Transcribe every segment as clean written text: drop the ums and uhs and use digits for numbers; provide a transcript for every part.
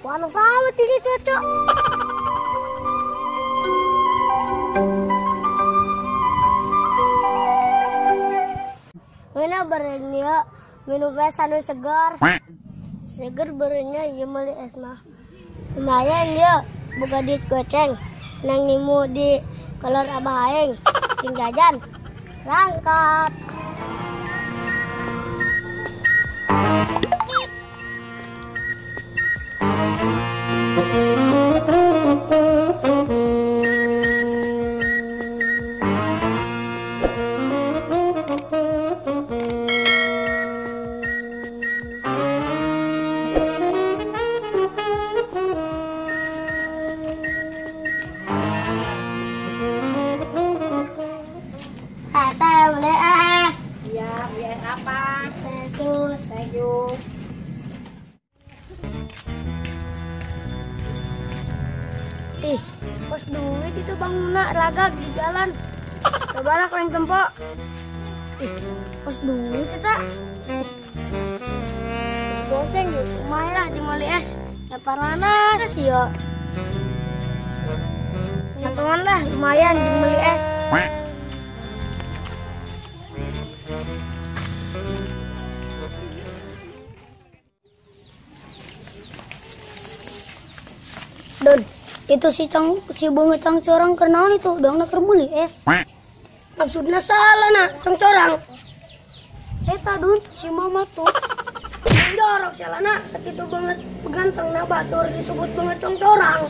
Panas amat ini cocok. Mana berenya minum es anu segar. Segar berenya ieu meuli es mah. Lumayan ya, boga duit goceng. Nang nimu di kolor abah aing. Sing jajan. Rangkat. Apa? Thank you. Ih, pas duit itu bangunna ragag di jalan. Cobalah kalian tempo. Ih, pas duit eta. Goceng lumayan lah jeung meuli es. Daparana sih yo. Teman-teman lah lumayan jeung meuli es. Don, itu si cang si banget cang corang kenaon itu dong nak meuli es. Maksudnya salah nak cang corang. Eta Don si mama tuh. Jorok salah nak segitu banget ganteng na batur disebut banget cang corang.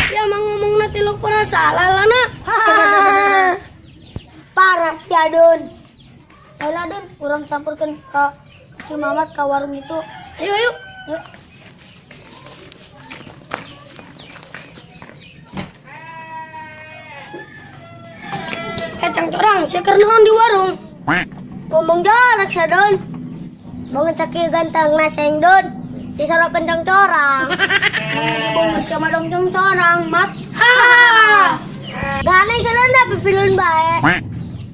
Sia mah ngomongna tiluk pernah salah lah nak. Parah si Don. Ayolah Don, urang samperkeun ka si Mamat ka warung itu. Ayo ayo. Yuk. Cang corang, sia keur naon di warung? Ngomong jarak sia Don. Banget caki ganteng naseng Don. Disorokeun cang corang. Banget sama dong cang corang, mat. Ha. Ganeng salana pipilun bae.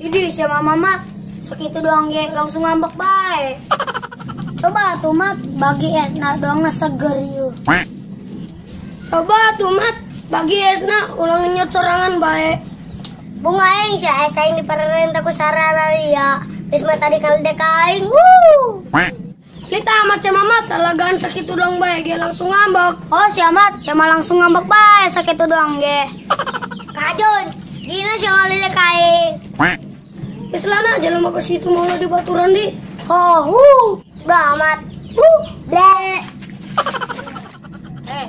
Ini sama Mamat, sakitu doang ge langsung ngambek bae. Coba tuh Mat, bagi esna doang seger yeuh. Coba tuh Mat, bagi esna ulang nyot sorangan bae. Bunga aing sia es aing diparerenta ku sarararia. Geus mah tadi kali dek aing. Wuh. Lita amat sia Mamat, talagaan sakitu doang bae ge langsung ngambek. Oh sia Mat, sia mah langsung ngambek bae sakitu doang ge. Kajun, dina sia ngalilek aing. Geus lana jelema ke situ mau di baturan di. Oh, wuh. Udah amat. Wuh, ble.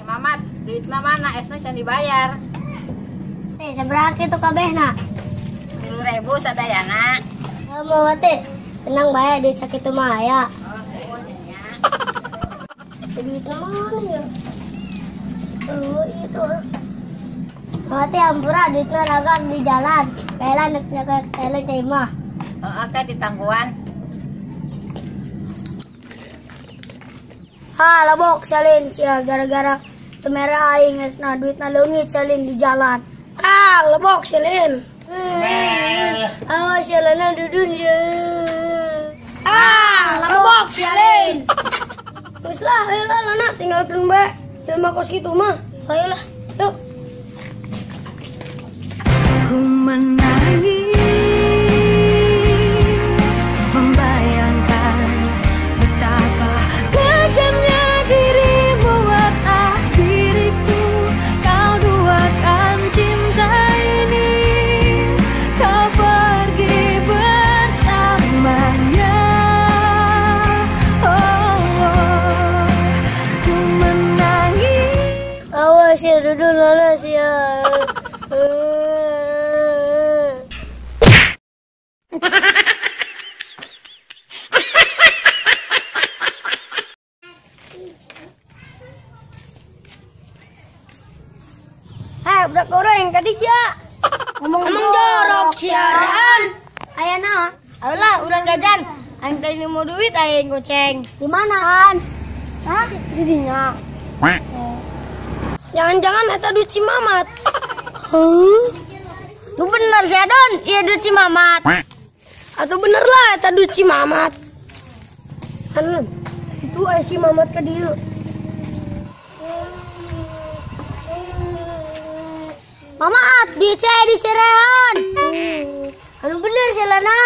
Mamat, duitna mana? Esna can dibayar. Seberapa itu kabehna? 3.000 sadayana. Mau teh, tenang bae duit sakitu mah aya. Oh, nya. Duitna mana ya? Oh, itu. Mau teh ampura duitna ragag di jalan. Kaelan nek kaelan cai mah. Heeh, teh ditangguan. Ha, labok salin sia gara-gara temera aing esna duitna leungit salin di jalan. Ah, lebok silin. Awas silana dudun ya. Ah, lebok silin. Wis lah, ayolah lana tinggalkeun bae. Jelema kos kitu mah. Ayolah, yuk. Ku menangis membayangkan betapa kejamnya dirimu atas diriku. Kau duakan cinta ini, kau pergi bersamanya. Oh, oh, ku menangis. Awas ya dudun lana sia. Budak goreng kadi sia. Ngomong jorok siaran. Aya naon? Ayolah urang jajan. Aing tadi nemu duit aing goceng. Di mana, Han? Hah? Di dinya. Jangan-jangan eta duit si Mamat. Huh? Lu bener sih, Don. Iya duit si Mamat. Atau bener lah eta duit si Mamat. Han, itu aya si Mamat ka dieu. Mamat, duit saya diserehan. Anu bener sih, Lana.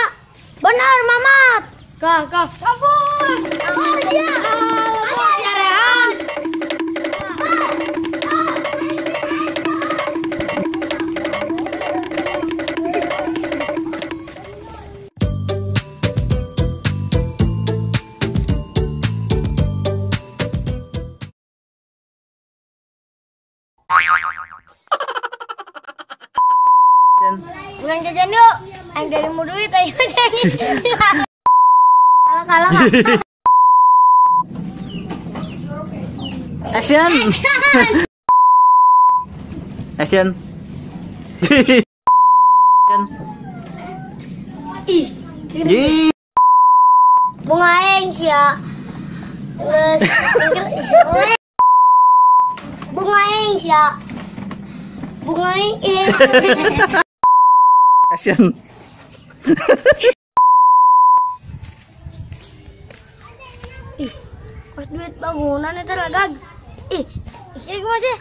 Bener, Mamat. Kah, kabur. Kabur dia. Diserehan. Bulan jajan yuk. Aing dari mau duit aing jajan. Kalah. Action. Action. Ih. Bunga aing sia. Geus. Bunga aing sia. Bunga aing. Action. Ih, kos duit bangunan itu lagag. Ih, isi gua sih.